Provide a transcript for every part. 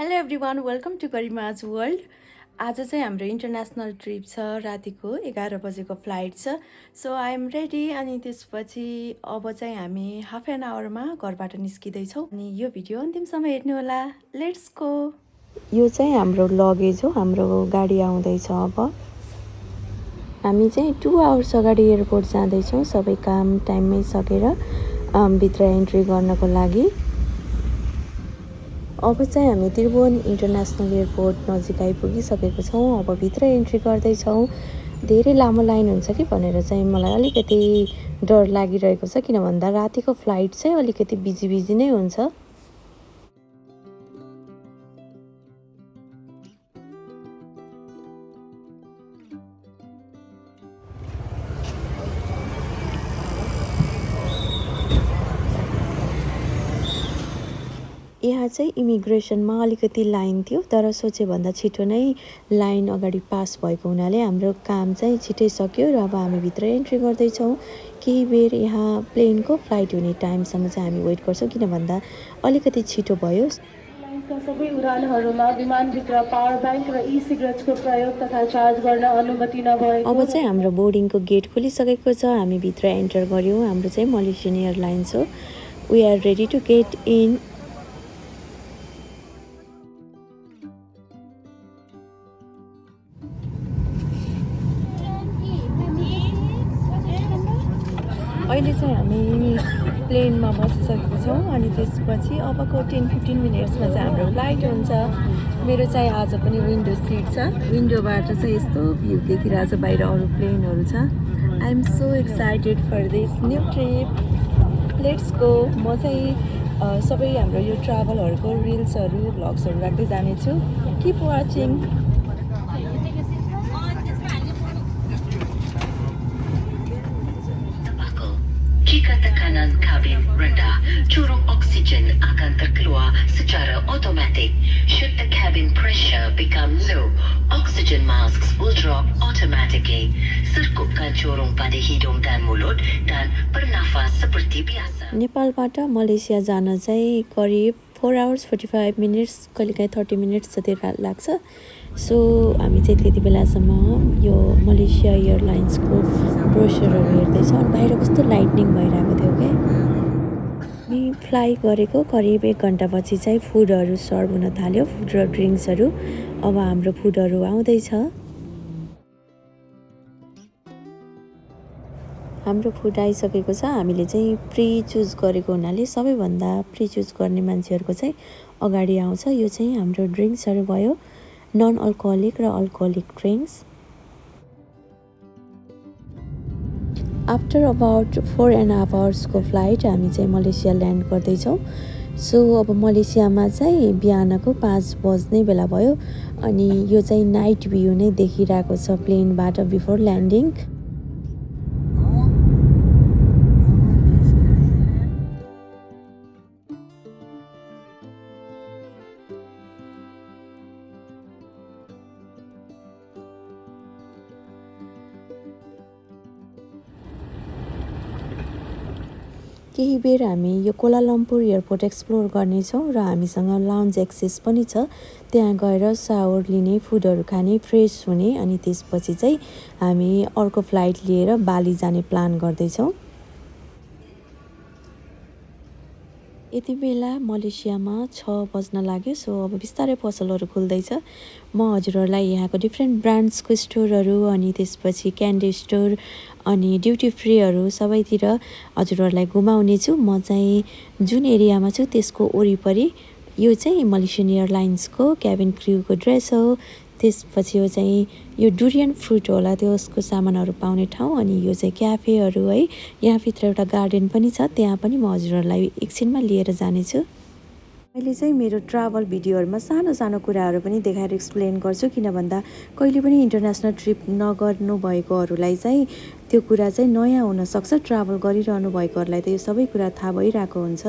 Hello everyone welcome to Garima's world. आज चाहिँ हाम्रो इन्टरनेसनल ट्रिप छ। रातिको 11 बजेको फ्लाइट छ। So I am ready. अनि त्यसपछि अब चाहिँ हामी हाफ एन आवरमा घरबाट निस्किँदैछौँ। अनि यो भिडियो अन्तिमसम्म हेर्नुहोला। Let's go. यो चाहिँ हाम्रो लगेज हो। हाम्रो गाडी आउँदैछ। अब हामी चाहिँ 2 आवर्स अगाडि एयरपोर्ट जाँदैछौँ। सबै काम टाइममै सकेर भित्र एन्ट्री गर्नको लागि। अब चाहिँ हामी त्रिभुवन इन्टरनेसनल एयरपोर्ट नजिक आइपुगिसकेको छौँ। अब भित्र एन्ट्री गर्दैछौँ। धेरै लामो लाइन हुन्छ कि भनेर चाहिँ मलाई अलिकति डर लागिरहेको छ, किन भन्दा रातिको फ्लाइट चाहिँ अलिकति बिजी नै हुन्छ। यहाँ चाहिँ इमिग्रेसनमा अलिकति लाइन थियो, तर सोचेभन्दा छिटो नै लाइन अगाडि पास भएको हुनाले हाम्रो काम चाहिँ छिटै सक्यो र अब हामी भित्र एन्ट्री गर्दैछौँ। केही बेर यहाँ प्लेनको फ्लाइट हुने टाइमसम्म चाहिँ हामी वेट गर्छौँ, किन भन्दा अलिकति छिटो भयो। लाइन्सका सबै उडानहरूमा विमानभित्र पावर ब्याङ्क र ई-सिगरेट्सको प्रयोग तथा चार्ज गर्न अनुमति नभएको। अब चाहिँ हाम्रो बोर्डिङको गेट खोलिसकेको छ। हामी भित्र एन्टर गऱ्यौँ। हाम्रो चाहिँ मलेसियन एयरलाइन्स हो। We are ready to get in. अहिले चाहिँ हामी प्लेनमा बसिसकेको छौँ। अनि त्यसपछि अबको 10-15 मिनट्समा चाहिँ हाम्रो फ्लाइट हुन्छ। मेरो चाहिँ आज पनि विन्डो सिट छ। विन्डोबाट चाहिँ यस्तो भ्यू देखिरहेछ, बाहिर अरू प्लेनहरू छ। I am so excited for this new trip. Let's go. म चाहिँ सबै हाम्रो यो ट्राभलहरूको रिल्सहरू भ्लग्सहरू राख्दै जानेछु। Keep watching. Jika tekanan kabin rendah, curug oksigen akan terkeluar secara automatik. Should the cabin pressure become low, oxygen masks will drop automatically. Serkupkan curung pada hidung dan mulut dan bernafas seperti biasa. नेपालबाट Malaysia जान चाहिँ करिब 4 hours 45 minutes, कहिलेकाहीँ 30 minutes जति लाग्छ। So हामी चाहिँ त्यति बेलासम्म यो मलेसिया एयरलाइन्सको ब्रोसरहरू हेर्दैछौँ। बाहिर कस्तो लाइटनिङ भइरहेको थियो क्या। हामी फ्लाइ गरेको करिब 1 घन्टापछि चाहिँ फुडहरू सर्भ हुन थाल्यो, फुड र ड्रिङ्क्सहरू। अब हाम्रो फुडहरू आउँदैछ। हाम्रो फुड आइसकेको छ। हामीले चाहिँ प्री चुज गरेको हुनाले सबैभन्दा प्री चुज गर्ने मान्छेहरूको चाहिँ अगाडि आउँछ। यो चाहिँ हाम्रो ड्रिङ्क्सहरू भयो, नन अल्कोहलिक र अल्कोहलिक ड्रिङ्क्स। आफ्टर अबाउट 4.5 आवर्सको फ्लाइट हामी चाहिँ मलेसिया ल्यान्ड गर्दैछौँ। सो अब मलेसियामा चाहिँ बिहानको 5 बज्ने बेला भयो। अनि यो चाहिँ नाइट भ्यू नै देखिरहेको छ प्लेनबाट बिफोर ल्यान्डिङ। केही बेर हामी यो कोलालम्पुर एयरपोर्ट एक्सप्लोर गर्नेछौँ र हामीसँग लाउन्ज एक्सेस पनि छ। त्यहाँ गएर सावर लिने, फुडहरू खाने, फ्रेस हुने, अनि त्यसपछि चाहिँ हामी अर्को फ्लाइट लिएर बाली जाने प्लान गर्दैछौँ। यति बेला मलेसियामा 6 बज्न लाग्यो। सो अब बिस्तारै पसलहरू खुल्दैछ। म हजुरहरूलाई यहाँको डिफ्रेन्ट ब्रान्ड्सको स्टोरहरू, अनि त्यसपछि क्यान्डी स्टोर अनि ड्युटी फ्रीहरू सबैतिर हजुरहरूलाई घुमाउने छु। म चाहिँ जुन एरियामा छु त्यसको वरिपरि। यो चाहिँ मलेसियन एयरलाइन्सको क्याबिन क्र्यूको ड्रेस हो। त्यसपछि यो चाहिँ यो डुरियन फ्रुट होला, त्यसको सामानहरू पाउने ठाउँ। अनि यो चाहिँ क्याफेहरू है। यहाँभित्र एउटा गार्डन पनि छ, त्यहाँ पनि म हजुरहरूलाई एकछिनमा लिएर जानेछु। अहिले चाहिँ मेरो ट्राभल भिडियोहरूमा सानो सानो कुराहरू पनि देखाएर एक्सप्लेन गर्छु, किन भन्दा कहिले पनि इन्टरनेसनल ट्रिप नगर्नु भएकोहरूलाई चाहिँ त्यो कुरा चाहिँ नयाँ हुनसक्छ। ट्राभल गरिरहनु भएकोहरूलाई त यो सबै कुरा थाहा भइरहेको हुन्छ।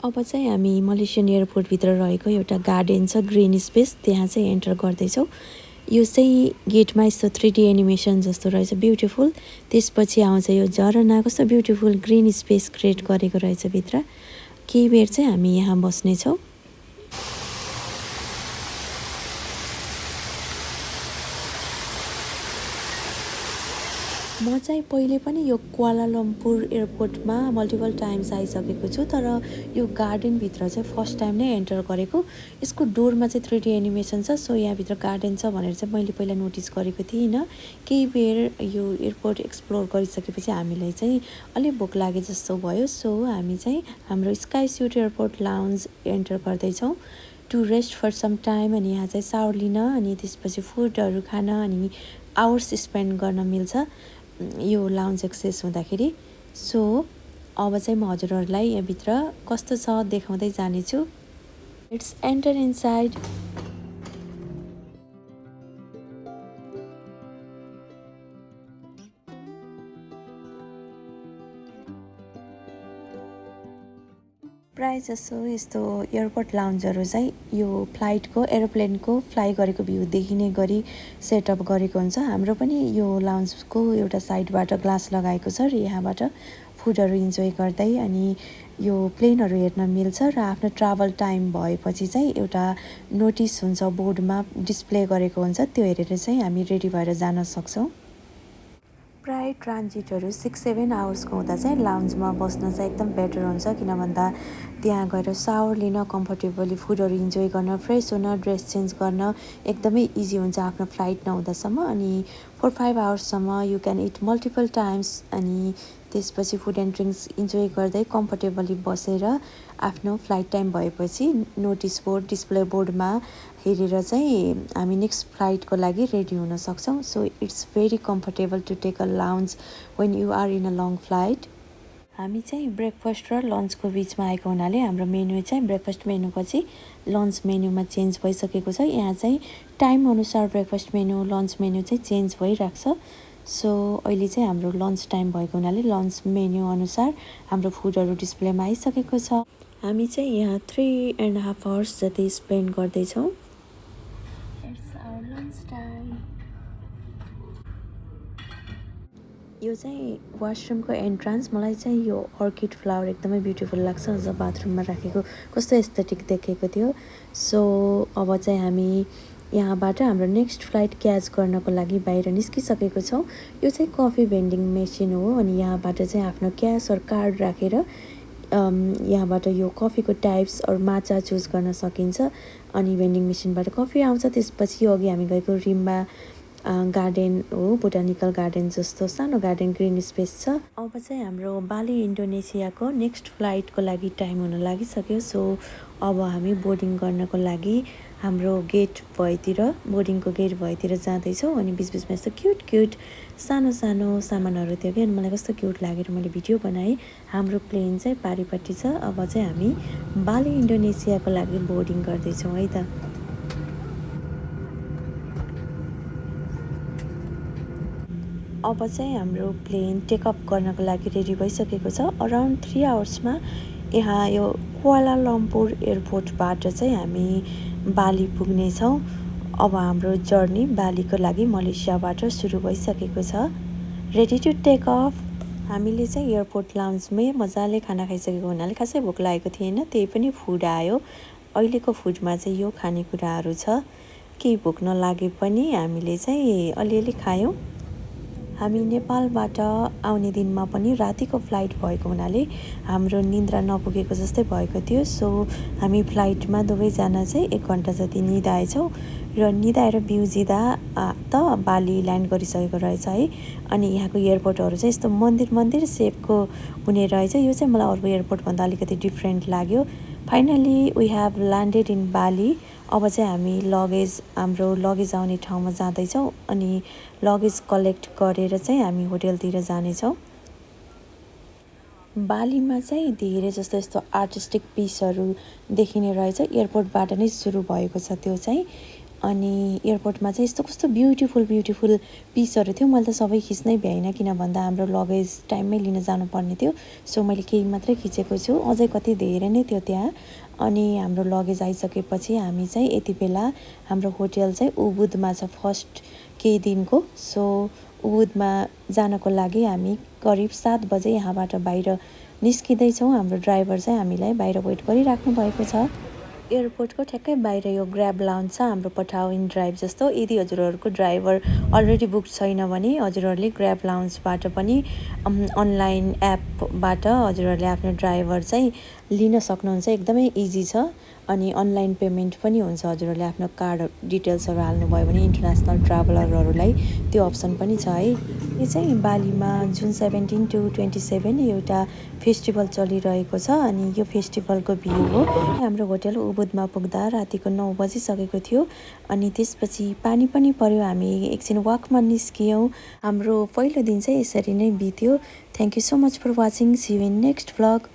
अब चाहिँ हामी मलेसियन एयरपोर्टभित्र रहेको एउटा गार्डन छ, ग्रिन स्पेस, त्यहाँ चाहिँ एन्टर गर्दैछौँ। यो चाहिँ गेटमा यस्तो 3D एनिमेसन जस्तो रहेछ, ब्युटिफुल। त्यसपछि आउँछ यो झरना, कस्तो ब्युटिफुल ग्रिन स्पेस क्रिएट गरेको रहेछ भित्र। केही बेर चाहिँ हामी यहाँ बस्नेछौँ। म चाहिँ पहिले पनि यो क्वालालम्पुर एयरपोर्टमा मल्टिपल टाइम्स आइसकेको छु, तर यो गार्डनभित्र चाहिँ फर्स्ट टाइम नै एन्टर गरेको। यसको डोरमा चाहिँ 3D एनिमेसन छ, सो यहाँभित्र गार्डन छ भनेर चाहिँ मैले पहिला नोटिस गरेको थिइनँ। केही बेर यो एयरपोर्ट एक्सप्लोर गरिसकेपछि हामीलाई चाहिँ अलिक भोक लागे जस्तो भयो, सो हामी चाहिँ हाम्रो sky suite airport lounge enter गर्दैछौँ to rest for some time. अनि यहाँ चाहिँ सावर लिन अनि त्यसपछि फुडहरू खान अनि आवर्स स्पेन्ड गर्न मिल्छ यो लाउन्ज एक्सेस हुँदाखेरि। सो अब चाहिँ म हजुरहरूलाई यहाँभित्र कस्तो छ देखाउँदै जानेछु। It's enter inside. प्रायः जसो यस्तो एयरपोर्ट लाउन्जहरू चाहिँ यो फ्लाइटको एरोप्लेनको फ्लाइ गरेको भ्यू देखिने गरी सेटअप गरेको हुन्छ। हाम्रो पनि यो लाउन्जको एउटा साइडबाट ग्लास लगाएको छ र यहाँबाट फुडहरू इन्जोय गर्दै अनि यो प्लेनहरू हेर्न मिल्छ। र आफ्नो ट्राभल टाइम भएपछि चाहिँ एउटा नोटिस हुन्छ बोर्डमा डिस्प्ले गरेको हुन्छ, त्यो हेरेर चाहिँ हामी रेडी भएर जान सक्छौँ। प्राय ट्रान्जिटहरू 6-7 आवर्सको हुँदा चाहिँ लाउन्जमा बस्न चाहिँ एकदम बेटर हुन्छ, किन भन्दा त्यहाँ गएर सावर लिन, कम्फर्टेबली फुडहरू इन्जोय गर्न, फ्रेस हुन, ड्रेस चेन्ज गर्न एकदमै इजी हुन्छ आफ्नो फ्लाइट नहुँदासम्म। अनि 4-5 आवर्ससम्म you can eat multiple times अनि त्यसपछि फुड एन्ड ड्रिङ्क्स इन्जोय गर्दै कम्फर्टेबली बसेर आफ्नो फ्लाइट टाइम भएपछि नोटिस बोर्ड डिस्प्ले बोर्डमा हेरेर चाहिँ हामी नेक्स्ट फ्लाइटको लागि रेडी हुन सक्छौँ। So it's very comfortable to take a lounge when you are in a long flight. हामी चाहिँ ब्रेकफास्ट र लन्चको बिचमा आएको हुनाले हाम्रो मेन्यू चाहिँ ब्रेकफास्ट मेन्यूपछि लन्च मेन्यूमा चेन्ज भइसकेको छ। यहाँ चाहिँ टाइम अनुसार ब्रेकफास्ट मेन्यू लन्च मेन्यू चाहिँ चेन्ज भइरहेको छ। सो अहिले चाहिँ हाम्रो लन्च टाइम भएको हुनाले लन्च मेन्यू अनुसार हाम्रो फुडहरू डिस्प्लेमा आइसकेको छ। हामी चाहिँ यहाँ 3.5 आवर्स जति स्पेन्ड गर्दैछौँ। It's our lunch time. यो चाहिँ वासरुमको एन्ट्रान्स। मलाई चाहिँ यो अर्किड फ्लावर एकदमै ब्युटिफुल लाग्छ, अझ बाथरुममा राखेको कस्तो एस्थेटिक देखेको थियो। सो अब चाहिँ हामी यहाँबाट हाम्रो नेक्स्ट फ्लाइट क्याच गर्नको लागि बाहिर निस्किसकेको छौँ। यो चाहिँ कफी भेन्डिङ मेसिन हो अनि यहाँबाट चाहिँ आफ्नो क्यास अर कार्ड राखेर यहाँबाट यो कफीको टाइप्स अर माचा चुज गर्न सकिन्छ। अनि भेन्डिङ मेसिनबाट कफी आउँछ। त्यसपछि अघि हामी गएको रिम्बा गार्डन हो, बोटानिकल गार्डन जस्तो सानो गार्डन, ग्रिन स्पेस छ। अब चाहिँ हाम्रो बाली इन्डोनेसियाको नेक्स्ट फ्लाइटको लागि टाइम हुन लागिसक्यो। सो अब हामी बोर्डिङ गर्नको लागि हाम्रो गेट भएतिर, बोर्डिङको गेट भएतिर जाँदैछौँ। अनि बिचबिचमा यस्तो क्युट सानो सानो सामानहरू थियो कि, अनि मलाई कस्तो क्युट लागेर मैले भिडियो बनाएँ। हाम्रो प्लेन चाहिँ पारिपट्टि छ। अब चाहिँ हामी बाली इन्डोनेसियाको लागि बोर्डिङ गर्दैछौँ है त। अब चाहिँ हाम्रो प्लेन टेकअप गर्नको लागि रेडी भइसकेको छ। अराउन्ड 3 आवर्समा यहाँ यो क्वालालम्पुर एयरपोर्टबाट चाहिँ हामी बाली पुग्नेछौँ। अब हाम्रो जर्नी बालीको लागि मलेसियाबाट सुरु भइसकेको छ। Ready to take off. हामीले चाहिँ एयरपोर्ट लाउन्जमै मजाले खाना खाइसकेको हुनाले खासै भोक लागेको थिएन, त्यही पनि फुड आयो। अहिलेको फुडमा चाहिँ यो खानेकुराहरू छ। केही भोक नलागे पनि हामीले चाहिँ अलिअलि खायौँ। हामी नेपालबाट आउने दिनमा पनि रातिको फ्लाइट भएको हुनाले हाम्रो निन्द्रा नपुगेको जस्तै भएको थियो। सो हामी फ्लाइटमा दुवैजना चाहिँ 1 घन्टा जति निदाएछौँ र निदाएर बिउजिँदा त बाली ल्यान्ड गरिसकेको रहेछ है। अनि यहाँको एयरपोर्टहरू चाहिँ यस्तो मन्दिर सेपको हुने रहेछ। यो चाहिँ मलाई अर्को एयरपोर्टभन्दा अलिकति डिफ्रेन्ट लाग्यो। Finally we have landed in Bali. अब चाहिँ हामी हाम्रो लगेज आउने ठाउँमा जाँदैछौँ अनि लगेज कलेक्ट गरेर चाहिँ हामी होटेलतिर जानेछौँ। बालीमा चाहिँ धेरै जस्तो यस्तो आर्टिस्टिक पिसहरू देखिने रहेछ। एयरपोर्टबाट नै सुरु भएको छ त्यो चाहिँ। अनि एयरपोर्टमा चाहिँ यस्तो कस्तो ब्युटिफुल पिसहरू थियो। मैले त सबै खिच्नै भ्याइनँ, किन भन्दा हाम्रो लगेज टाइममै लिन जानुपर्ने थियो। सो मैले केही मात्रै खिचेको छु, अझै कति धेरै नै थियो त्यहाँ। अनि हाम्रो लगेज आइसकेपछि हामी चाहिँ यति बेला हाम्रो होटल चाहिँ उबुदमा छ फर्स्ट केही दिनको। सो उबुदमा जानको लागि हामी करिब 7 बजे यहाँबाट बाहिर निस्किँदैछौँ। हाम्रो ड्राइभर चाहिँ हामीलाई बाहिर वेट गरिराख्नु भएको छ। एयरपोर्टको ठ्याक्कै बाहिर यो ग्र्याब लाउन्ज छ, हाम्रो पठाउ इन ड्राइभ जस्तो। यदि हजुरहरूको ड्राइभर अलरेडी बुक छैन भने हजुरहरूले ग्र्याब लाउन्जबाट पनि अनलाइन एपबाट हजुरहरूले आफ्नो ड्राइभर चाहिँ लिन सक्नुहुन्छ। एकदमै इजी छ अनि अनलाइन पेमेन्ट पनि हुन्छ। हजुरहरूले आफ्नो कार्ड डिटेल्सहरू हाल्नुभयो भने इन्टरनेसनल ट्राभलरहरूलाई त्यो अप्सन पनि छ है। यो चाहिँ बालीमा जुन 17 to 27 एउटा फेस्टिभल चलिरहेको छ अनि यो फेस्टिभलको भ्यू हो। हाम्रो होटल उबुदमा पुग्दा रातिको 9 बजिसकेको थियो अनि त्यसपछि पानी पनि पर्यो। हामी एकछिन वाकमा निस्कियौँ। हाम्रो पहिलो दिन चाहिँ यसरी नै बित्यो। Thank you so much for watching. See you in next vlog.